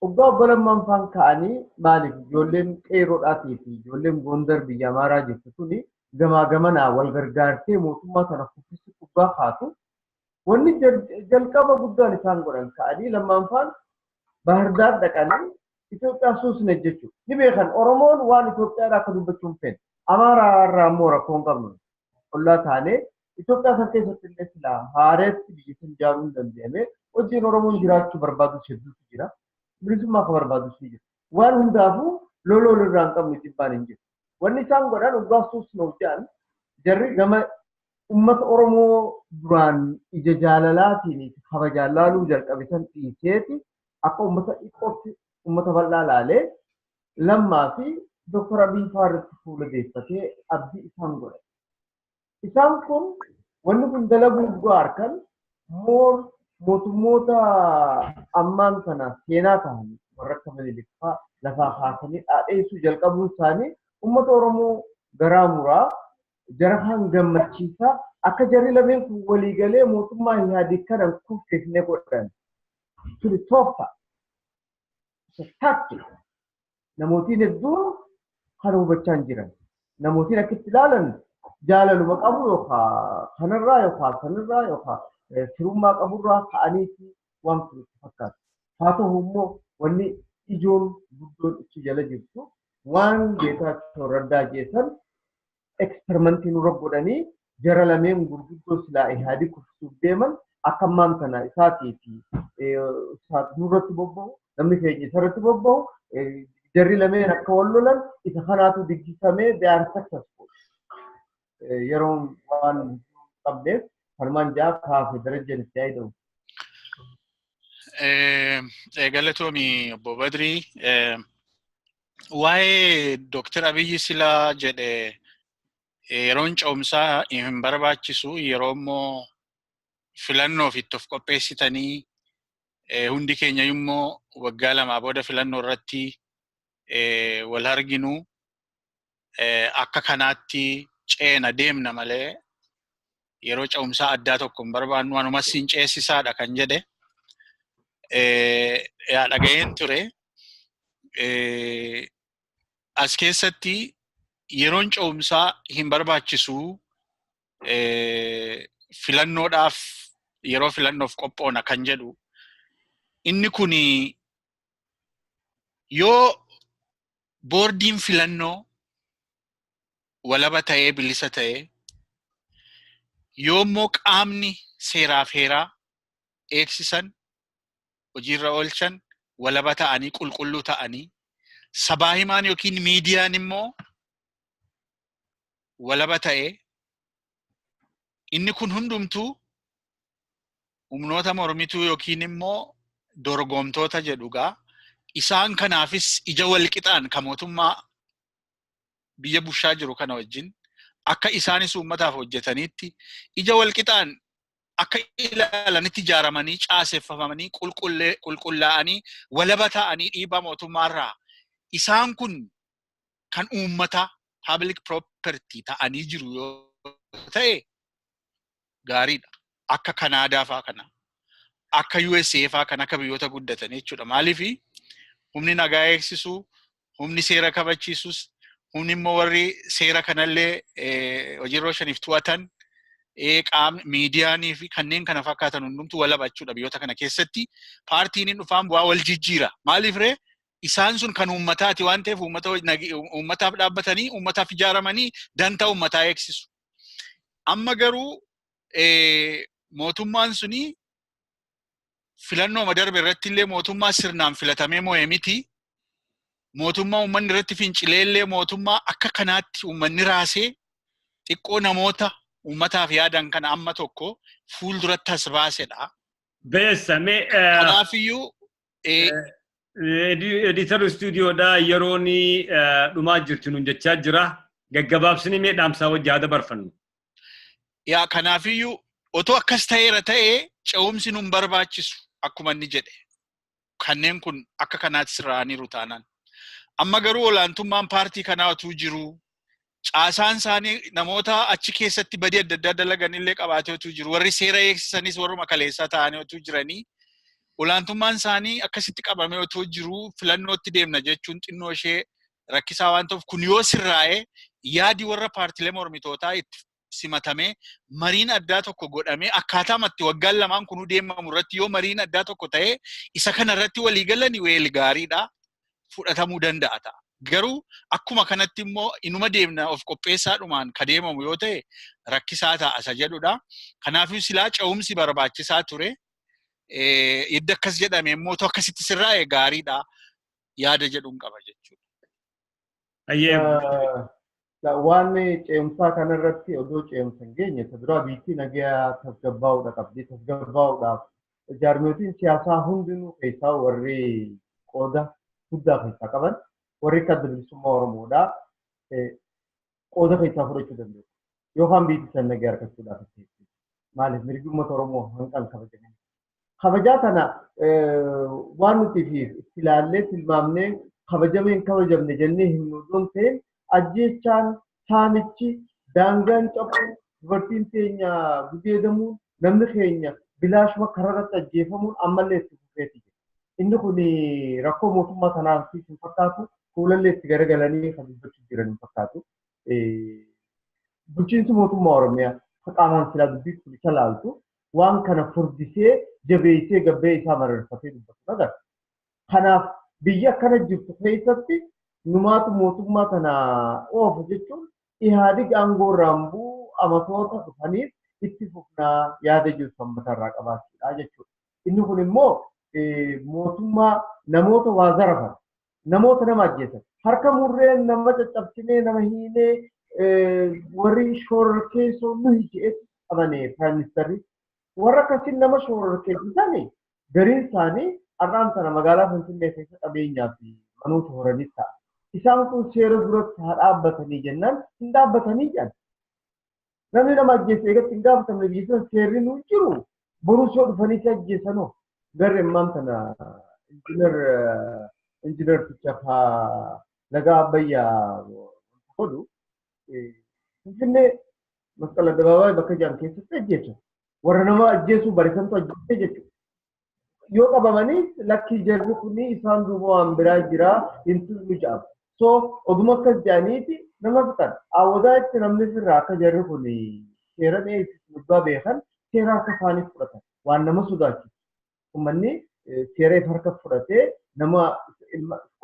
waggaa obbo Lammaan faan ka'anii maaliif ijoolleen qeerroodhaatii fi ijoolleen Gondar biyya Amaaraa jirtu tuni gamaa gamanaa wal gargaartee mootummaa sana kuffisuu kubbaa kaatu wanni jalqaba guddaan isaan godhan ka'anii Lammaan faan Baahirdaar dhaqanii Itoophiyaa suusne jechuudha. Ni beekan Oromoon waan Itoophiyaadhaa akka dubbachuu hin feene. Amaaraa irraa immoo rakkoo hin qabnu. Ollaa taanee Itoophiyaa san keessatti illee silaa haareetti biyya san ijaaruu hin danda'ame. Hojiin Oromoon jiraachuu barbaadu hedduutu jira. Bilisummaa akka barbaadu ni jira. Waan hundaafuu lola walirraa hin qabnu jibbaan hin jiru. Wanni isaan godhan waggaa suusnuuf jedhan jarri gama uummata Oromoo duraan ija jaalalaatiin kabajaan laaluu jalqabe san dhiiseeti akka uummata dhiqootti uummata bal'aa laalee Lammaa fi Dooktar Abiy fa'aa irratti fuula deeffatee abdii isaan godhe. Isaan kun wanni kun dalaguu dhugaa harkan moor mootummoota ammaan kana seenaa ta'an warra akka Minilik fa'aa lafaa kaasanii dhaadheessuu jalqabuun isaanii uummata Oromoo garaa muraa jara kaan gammachiisaa akka jarri lameen kun waliigalee mootummaa Ihaadig kanan kuffifne godhan. Tuni toofta. Taakki. Namootiin hedduun kan hubachaa hin jiran. Namootiin akkitti ilaalan jaalaluma qabu yookaan kanarraa yookaan sanarraa yookaan firummaa qaburraa ka'aniiti waan kun itti fakkaatu. Haa ta'u immoo wanni ijoon guddoon itti jala jirtu waan Geetaachoo Raddaa jeessan eksperimentii nurra godhanii jara lameen gurguddoo silaa Ihaadig kuffisuuf deeman akka ammaan kana isaatii fi nurratti bobba'u namni keenya isarratti bobba'u jarri lameen akka wal lolan isa kanaatu diggisamee they are successful. Yeroon waan qabneef kanumaan ja'a kaafe darajjan itti yaadamu. Galatoomi obbo Badrii. Waa'ee Dooktar Abiyyi silaa jedhe yeroon ce'umsaa hin barbaachisu yeroo immoo filannoof itti of qopheessitanii hundi keenya immoo waggaa lamaa booda filannoo irratti wal arginu akka kanaatti ceena deemna malee yeroo ce'umsaa addaa tokko hin barbaannu wanumas siin ceesisaadha kan jedhe dhaga'een ture. As keessatti yeroon ce'umsaa hin barbaachisu filannoodhaaf yeroo filannoof qophoona kan jedhu inni kun yoo boordiin filannoo walaba ta'ee bilisa ta'ee yoo immoo qaamni seeraaf heeraa eegsisan hojiirra oolchan walaba ta'anii qulqulluu ta'anii sabaa himaan yookiin miidiyaan immoo walaba ta'ee inni kun hundumtuu humnoota mormituu yookiin immoo dorgomtoota jedhugaa isaan kanaafis ija walqixaan kan mootummaa biyya bushaa jiru kana wajjin akka isaanis uummataaf hojjetanitti ija walqixaan akka ilaalanitti ijaaramanii caaseffamanii qulqullaa'anii walaba ta'anii dhiibbaa mootummaarraa isaan kun kan uummata public property ta'anii jiru yoo ta'e gaariidha. Akka Kanaadaa fa'aa kana, akka USA fa'aa kan akka biyyoota guddatan jechuudha. Maaliif humni nagaa eegsisu, humni seera kabachiisus, humni immoo warri seera kanallee hojiirra oolchaniif to'atan, qaamni miidiyaanii fi kanneen kana fakkaatan hundumtuu walaba jechuudha biyyoota kana keessatti. Paartiin hin dhufaan bu'aa wal jijjiira. Maaliif ree? Isaan sun kan uummataati waan ta'eef uummataaf dhaabbatanii uummataaf ijaaramanii dantaa uummataa eegsisu. Amma garuu mootummaan suni filannoo darbe irratti illee mootummaa sirnaan filatamee mo'e miti. Mootummaa uummanni irratti fincilee illee mootummaa akka kanaatti uummanni raasee xiqqoo namoota uummataaf yaadan kana amma tokko fuulduratti as baasedha. Beessa mee Kanaafiyyuu editor istuudiyoodhaa yeroon dhumaa jirti nuun jechaa jira. Gaggabaabsinii mee dhaamsaa wajji haa dabarfannu. Yaa kanaafiyyuu otoo akkas ta'eera ta'ee ce'umsi nun barbaachisu akkuma inni jedhe. Kanneen kun akka kanaatti sirraa'aniiru taanaan. Amma garuu olaantummaan paartii kanaa otuu jiru caasaan isaanii namoota achi keessatti badii adda addaa dalagan illee qabaatee otuu jiru warri seera eegsisanis warruma kaleessaa ta'anii otuu jiranii olaantummaan isaanii akkasitti qabamee otoo jiru filannootti deemna jechuun xinnoo ishee rakkisaa waan ta'uuf kun yoo sirraa'e yaadi warra paartilee mormitootaa itti simatamee mariin addaa tokko godhamee akkaataa matti waggaan lamaan kunuu deemamu irratti yoo mariin addaa tokko ta'ee isa kana irratti walii galanii weel gaariidha fudhatamuu danda'a ta'a. Garuu akkuma kanatti immoo inuma deemna of qopheessaadhumaan ka deemamu yoo ta'e rakkisaa ta'a isa jedhudha. Kanaafuu silaa ce'umsi barbaachisaa ture. Idda akkas jedhame immoo otoo akkasitti sirraa'e gaariidha yaada jedhuun qaba jechuudha. Waan ce'umsaa kanarratti odoo ce'umsa hin geenye ta duraa biitti nagaa tasgabbaa'uudha qabdi. Tasgabbaa'uudhaaf jaarmiyootiin siyaasaa hundinuu keessaa warri qooda guddaa keessaa qaban warri akka Adda Bilisummaa Oromoodhaa qooda keessaa fudhachuu danda'u. Yookaan biitti san nagaa argachuudhaaf itti. Maaliif mirgi uummata Oromoo hanqan kabajamee. Kabajaa kana waan nuti itti ilaallee tilmaamnee kabajamee hin kabajamne jennee himnu osoo hin ta'in ajjeechaan saamichi daangaan cabuun dubartiin teenya gudeedamuun namni keenya bilaashuma kararratti ajjeefamuun ammallee itti fufeeti jira. Inni kun rakkoo mootummaa kanaaf hin fakkaatu fuulallee itti garagalanii kan dubbachuu jiran hin fakkaatu. Bulchiinsi mootummaa Oromiyaa qaamaan silaa dubbii kun isa laaltu waan kana furdisee jabeessee gabbee isaa mararfatee dubbatu agarra. Kanaaf biyya akkana jirtu keessatti numaatu mootummaa kana oofu jechuun Ihaadig aangoo irraan bu'uu amatoota dhufaniif itti fufnaa yaada jiru matarraa qabaachuudha jechuudha. Inni kun immoo mootummaa namoota waa zarafan, namoota nama ajjeesan, harka murreen nama caccabsinee nama hiinee warri shororkeessoo nuyi jedhetti qabane Prime Ministerri warra akkasiin nama shororkeessisan gariin isaanii har'aan tana magaalaa Finfinnee keessa qabeenyaa fi manoota horanii ta'a. Isaan kun seera duratti haa dhaabbatanii jennaan hin dhaabbatanii jedhan. Namni nama ajjeese eegatti hin gaafatamne biyya sana seerri nuu jiru. Boruu soo dhufanii si ajjeesanoo. Garri ammaan tana injiinar Tichafaa laga Abbayyaa godhu Finfinnee masqala addabaabaayii bakka jiran keessatti ajjeesan. Warra nama ajjeesuu barisantu ajjeese jechuudha. Yoo qabamanii lakkii jarri kuni isaan duuba waan biraa jira hin turru jedhama. So oduma akkas jedhaniiti nama fixan. Awwadaa itti namni sirraa akka jarri kun seera dhiyeessisu dhugaa beekan seera harka isaanii fudhatan waan nama sodaachisu. Uummanni seera isa harka fudhatee nama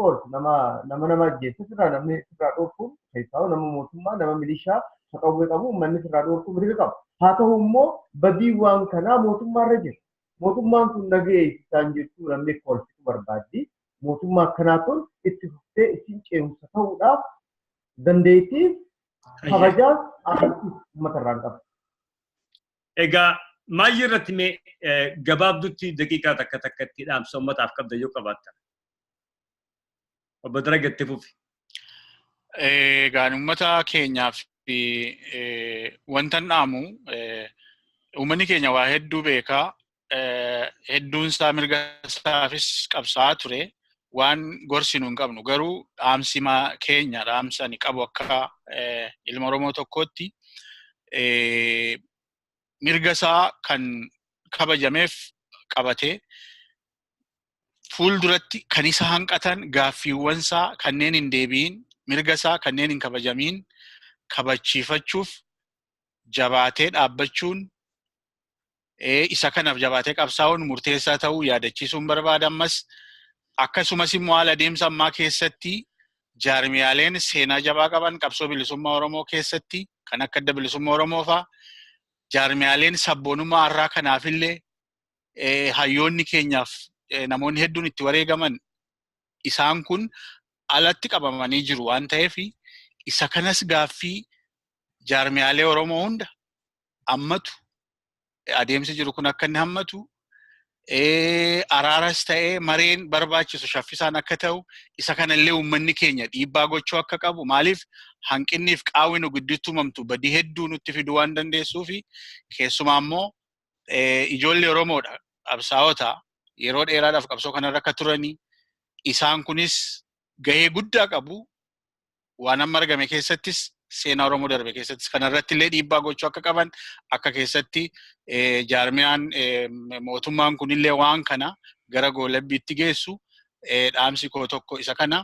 of nama nama nama ajjeese sirraa namni sirraa dhorkuun keessaa nama mootummaa nama milishaa qawwee qabu uummanni sirraa dhorkuu mirga qaba. Haa ta'u immoo badii waan kanaa mootummaarra jira. Mootummaan kun nagahee isaan jirtu namni kolfitu barbaaddi. Mootummaa akkanaa kun itti fuftee isin ce'umsa ta'uudhaaf dandeettii kabajaas amantii uummata irraa qaba. Egaa maayii irratti mee gabaabdutti daqiiqaa takka takkatti dhaamsa uummataaf qabda yoo qabaattan. Obbo Daraga itti fufi. Egaa uummata keenyaaf wanta dhaamu uummanni keenya waa hedduu beekaa. Hedduun isaa mirga isaafis qabsaa'aa ture waan gorsinu hin qabnu garuu dhaamsi keenya dhaamsa ani qabu akka ilma Oromoo tokkootti mirga isaa kan kabajameef qabatee fuulduratti kan isa hanqatan gaaffiiwwan isaa kanneen hin deebi'in mirga isaa kanneen hin kabajamiin kabachiifachuuf jabaatee dhaabbachuun isa kanaaf jabaatee qabsaa'uun murteessaa ta'uu yaadachiisuun barbaada. Ammas Akkasumas immoo haala adeemsa ammaa keessatti jaarmiyaaleen seenaa jabaa qaban qabsoo bilisummaa Oromoo keessatti kan akka Adda Bilisummaa Oromoo fa'aa jaarmiyaaleen sabboonummaa har'aa kanaafillee hayyoonni keenyaaf namoonni hedduun itti wareegaman isaan kun alatti qabamanii jiru waan ta'eef isa kanas gaaffii jaarmiyaalee Oromoo hunda hammatu adeemsi jiru kun akka inni hammatu araaras ta'ee mareen barbaachisu shaffisaan akka ta'u isa kanallee uummanni keenya dhiibbaa gochuu akka qabu maaliif hanqinniif qaawwi nu gidduutti uumamtu badii hedduu nutti fiduu waan dandeessuu fi keessumaa immoo ijoollee Oromoodha qabsaa'ota yeroo dheeraadhaaf qabsoo kanarra akka turanii isaan kunis gahee guddaa qabu waan amma argame keessattis seenaa Oromoo darbe keessattis kanarratti illee dhiibbaa gochuu akka qaban akka keessatti jaarmiyaan mootummaan kunillee waan kana gara goolabbiitti geessu dhaamsi koo tokko isa kana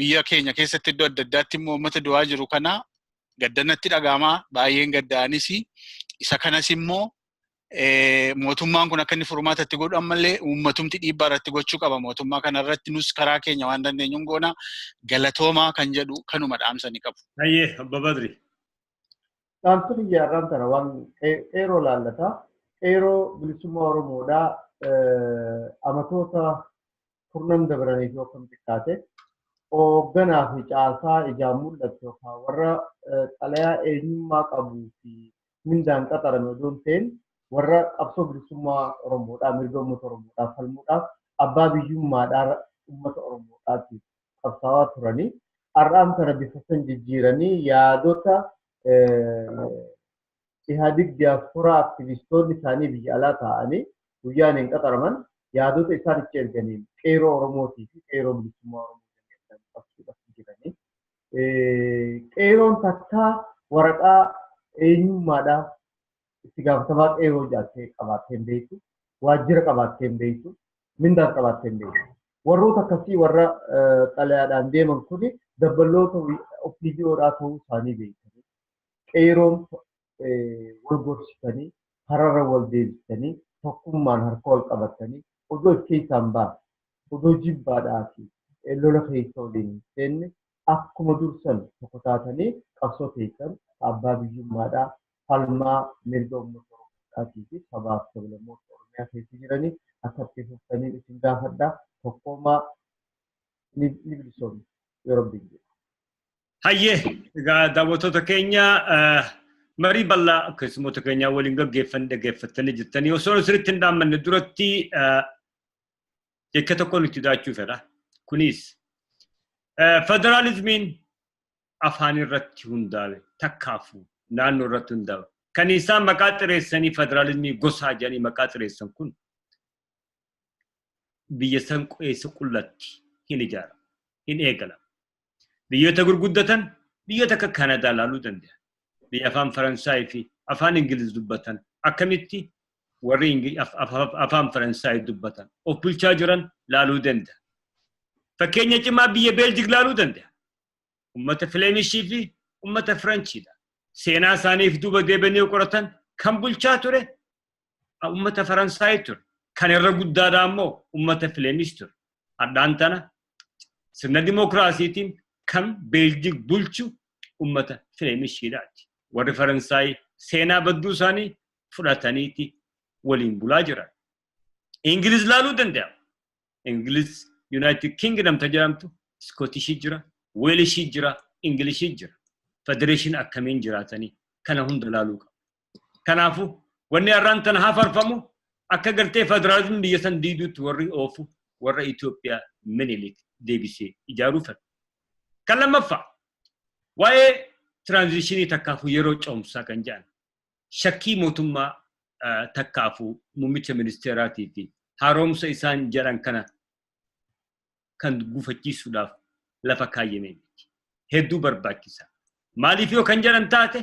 biyya keenya keessatti iddoo adda addaatti immoo uummata du'aa jiru kana gaddanatti dhagaamaa baay'een gadda'anis isa kanas immoo mootummaan kun akka inni furmaata itti godhu ammallee uummatumti dhiibbaa irratti gochuu qaba. Mootummaa kanarratti nus karaa keenya waan dandeenyuun goona galatoomaa kan jedhu kanuma dhaamsa ni qabu. Hayyee Abba Badri. Dhaamsi biyya har'aan tana waan qeeroo laallataa. Qeeroo bilisummaa Oromoodhaa amatoota kurnan dabraniif yookaan xiqqaate hoogganaa fi caasaa ijaan mul'atu yookaan warra xalayaa eenyummaa qabuu fi mindaan qaxarame osoo hin ta'in warra qabsoo bilisummaa Oromoodhaa mirga uummata Oromoodhaa falmuudhaaf abbaa biyyummaadhaa uummata Oromoodhaatiif qabsaa'aa turanii har'aan kana bifa san jijjiiranii yaadota Ihaadig diyaasporaa aktivistoonni isaanii biyya alaa taa'anii guyyaan hin qaxaraman yaadota isaan itti erganiin qeeroo Oromootii fi qeeroo bilisummaa Oromoo qabsuudhaaf jiranii. Qeeroon takkaa waraqaa eenyummaadhaa itti gaafatamaa qeeroo jaattee qabaattee hin beektu, waajjira qabaattee hin beektu, mindaan qabaattee hin beektu. Warroota akkasii warra xalayaadhaan deeman kuni dabballoota OPDOdhaa ta'uu isaanii beekanii qeeroon wal gorsitanii harara wal deebisanii tokkummaan harka wal qabatanii odoo of keessaan baane odoo jibbaadhaa fi lola keessa waliin hin seenne akkuma dursan tokko taatanii qabsoo keessan abbaa biyyummaadhaa falmaa mirga uummata Oromootii fi sabaaf sablammoota Oromiyaa keessa jiranii akka itti fuftanii isin gaafadhaa tokkummaa ni bilisoomna yeroo biyya. Hayyee egaa daawwattoota keenya marii bal'aa keessummoota keenyaa waliin gaggeeffanne dhaggeeffattanii jirtanii osoo sirriitti hin dhaammanne duratti jecha tokko nutti daachuu fedha. Kunis federaalizimiin afaan irratti hundaa'e takkaafuu naannoo irratti hundaa'e. Kan isaan maqaa xireessanii federaalizimii gosaa jedhanii maqaa xireessan kun biyya san qeessa qullatti hin ijaaramu, hin eegalamu. Biyyoota gurguddatan biyyoota akka Kanadaa ilaaluu danda'a. Biyya afaan Faransaayii fi afaan Ingiliz dubbatan akkamitti warri afaan Faransaayii dubbatan of bulchaa jiran laaluu danda'a. Fakkeenya cimaa biyya Beeljik laaluu danda'a. Uummata Fileemishii fi uummata Firanchiidha. Seenaa isaaniif duuba deebi'anii qoratan kan bulchaa ture uummata Faransaayii ture. Kan irra guddaadhaa immoo uummata Fileemish ture. Addaan tana sirna dimookiraasiitiin kan Beeljik bulchu uummata Fileemishiidhaati. Warri Faransaayii seenaa badduu isaanii fudhataniiti waliin bulaa jiran. Ingiliz laaluu danda'a. Ingiliz United Kingdom jedhamtu Iskootishii jira, Weelishii jira, Ingilishii jira. Federeeshinii akkamiin jiraatanii kana hunda laaluu qabu. Kanaafuu wanni har'aan tana hafarfamu akka gartee federaalizimii biyya san diiduutti warri oofu warra Itoophiyaa Minilik deebisee ijaaruu fedha. Kan lammaffaa waa'ee tiraanzishinii takkaafuu yeroo ce'umsaa kan jedhan shakkii mootummaa takkaafuu muummicha ministeeraatii fi haaromsa isaan jedhan kana kan gufachiisuudhaaf lafa kaayyamee miti. Hedduu barbaachisaa. Maaliif yoo kan jedhan taate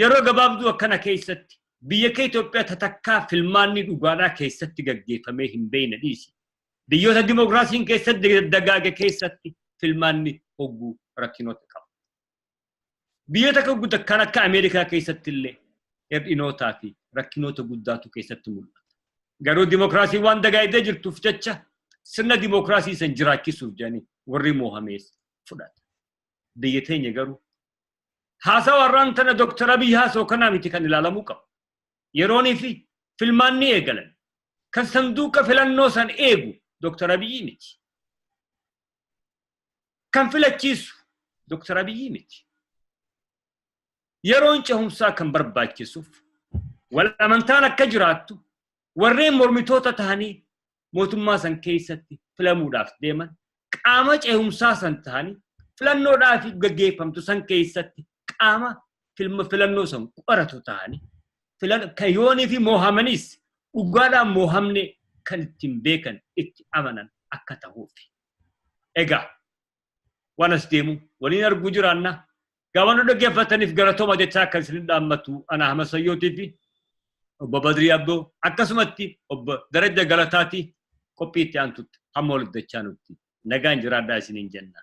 yeroo gabaabduu akkana keessatti biyya kee Itoophiyaa tatakkaa filmaanni dhugaadhaa keessatti gaggeeffamee hin beekne dhiisi. Biyyoota dimookiraasiin keessatti dagaage keessatti filmaanni hogguu rakkinoota qaba. Biyyoota akka guddaa kan akka Ameerikaa keessatti illee hir'inootaa fi rakkinoota guddaatu keessatti mul'ata. Garuu dimookiraasiin waan dagaagdee jirtuuf jecha Sirna dimookiraasii san jiraachisuuf jedhanii warri moohamees fudhata. Biyya teenya garuu haasawa har'aan tana Dooktar Abiy haasa'u kanaa miti kan ilaalamuu qabu. Yeroonii fi filmaanni eegalan kan sanduuqa filannoo san eegu Dooktar Abiyyi miti. Kan filachiisu Dooktar Abiyyi miti. Yeroon cehumsaa kan barbaachisuuf wal amantaan akka jiraattu warreen mormitoota ta'anii mootummaa san keessatti filamuudhaaf deeman qaama cehumsaa san ta'anii filannoodhaaf gaggeeffamtu san keessatti qaama filannoo san qoratu ta'anii yoonii fi moohamanis dhugaadhaan moohamne kan ittiin beekan itti amanan akka ta'uufi. Egaa waan as deemu waliin arguu jiraanna. Gaafa nu dhaggeeffataniif galatooma jechaa akka isin dhaammatu ana Ahmad Sayyootii fi obbo Badrii Abdoo akkasumatti obbo Darajja Galataatii qophii itti aantutti hamma walitti dachaa nutti nagaan jiraadhaa isiniin jenna.